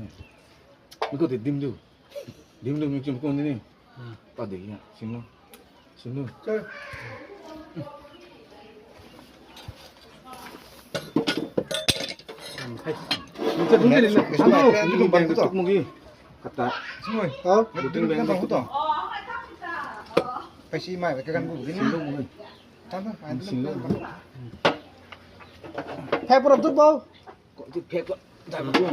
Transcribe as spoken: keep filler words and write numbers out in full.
Mei kou tei dim diu. Dim diu mei kum kum di ni. Ta di na. Sim lo. Sim lo. Hey. Mei kum bang tu tuk mak ge. Kata. Sim lo. Hau. Kum bang tu tuk. Kasi mai ka kan bu di ni. Sim lo mak ge. Sim lo. Phek pura tu bau. Ko tu phek ko. Dai ma tu.